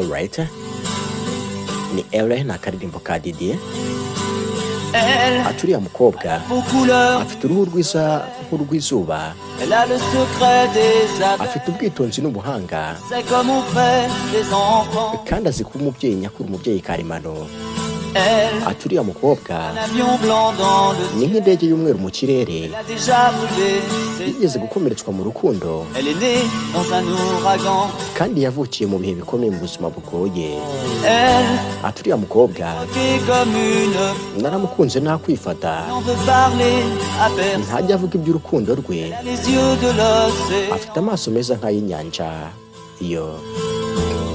Alright, ni Elle, ni akaririmbo ka Didier. Elle, Ati uriya mukobwa aux couleurs, afite uruhu rwiza nk'urw'izuba. Elle a le secret des abeilles. Afite ubwitonzi n'ubuhanga. C'est comme on fait des enfants. Kandi azi kuba umubyeyi nyakuri, umubyeyi karemano. Elle, Ati uriya mukobwa un avion blanc dans le ni ciel. nk'indege y'umweru mu kirere. Elle a déjà brûlé ses Yigeze gukomeretswa mu rukundo. Elle est née dans un ouragan. Kandi yavukiye mu bihe bikomeye, mu buzima bugoye. Elle, Ati uriya mukobwa qui comme une naramukunze nakwifata. N'en veut parler à personne. Ntajya avuga iby'urukundo rwe. Elle a les yeux de l'océan. Afite amaso meza nk'ay'inyanja iyo.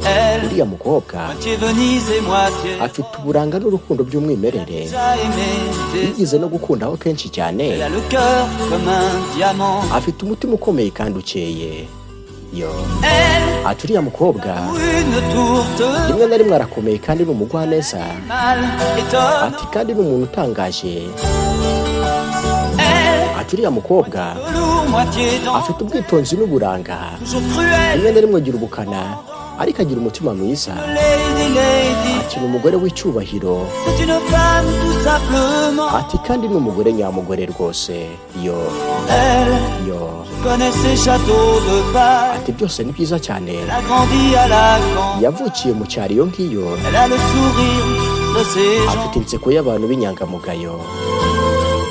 Elle, Uriya mukobwa moitié Venise et moitié afite uburanga n'urukundo by'umwimerere. Déjà aimé des Yigeze no gukundaho kenshi cyane. Elle a le cœur comme un diamant. Afite umutima ukomeye kandi ukeye yo. Elle, Ati uriya mukobwa une tourte rimwe na rimwe arakomeye kandi ni umugwaneza. Mal étonnant. Ati kandi ni umuntu utangaje. Elle, Ati uriya mukobwa velours, moitié dentelle. afite ubwitonzi n'uburanga. Toujours cruelle. Rimwe na rimwe agira ubukana, ariko agira umutima mwiza. Lady, lady. Ati ni umugore w'icyubahiro. C'est une femme tout simplement. Ati kandi ni umugore nyamugore rwose yo. Elle Yo. connaît ses châteaux de paille. Ati byose ni byiza cyane. Elle a grandi à la campagne. Yavukiye mu cyaro iyo ngiyo. Elle a le sourire de ses gens. Afite inseko y'abantu b'inyangamugayo.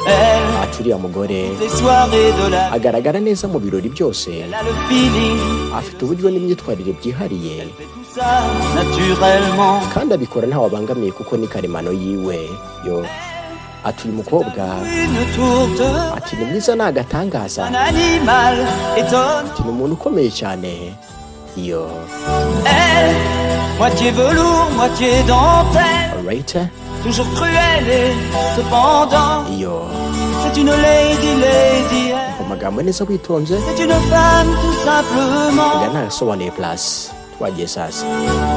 Elle, Ati uriya mugore les soirées de la agaragara neza mu birori byose. Elle a le feeling. Afite uburyo n'imyitwarire byihariye. Elle fait tout ça naturellement. Kandi abikora ntawe abangamiye kuko ni karemano yiwe yo. Ati uyu mukobwa Une tourte, ati ni mwiza, ni agatangaza. Un animal étonnant. Ati ni umuntu ukomeye cyane yo. Elle, moitié velours, moitié dentelle. Alright. Toujours cruelle et cependant, Iyo. c'est une lady, lady. Elle, Mu magambo neza witonze. c'est une femme tout simplement. Nga ntasobanuye place twagiye sasa.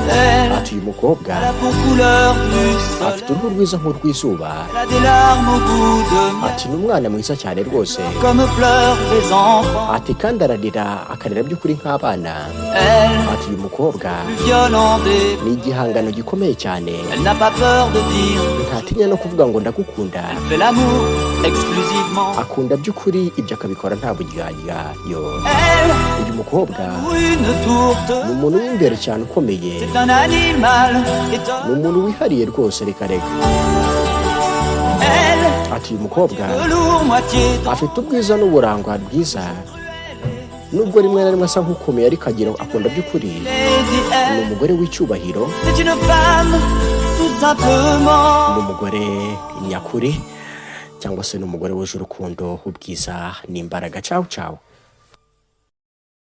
Elle Ati uyu mukobwa a la peau couleur du soleil. afite uruhu rwiza nk'urw'izuba. Elle a des larmes au goût de miel. Ati ni umwana mwiza cyane rwose. Comme pleurent les enfants. Ati kandi ararira, akarira by'ukuri nk'abana. Elle, Ati uyu mukobwa plus violent des ni igihangano gikomeye cyane. Elle n'a pas peur de dire. Ntatinya no kuvuga ngo ndagukunda. Elle fait l'amour exclusivement. Akunda by'ukuri, ibyo akabikora nta buryarya yo. Elle, Uyu mukobwa une tourte. ni umuntu w'imbere cyane ukomeye. C'est un animal Ni étonnant. umuntu wihariye rwose, reka reka. Elle, Ati uyu mukobwa velours, moitié dentelle. afite ubwiza n'uburanga bwiza, nubwo rimwe na rimwe asa nk'ukomeye, ariko agira akunda by'ukuri. Lady, Ni elle, umugore w'icyubahiro. C'est une femme tout simplement. Ni umugore nyakuri cyangwa se ni umugore wuje urukundo, ubwiza n'imbaraga. Cawu cawu.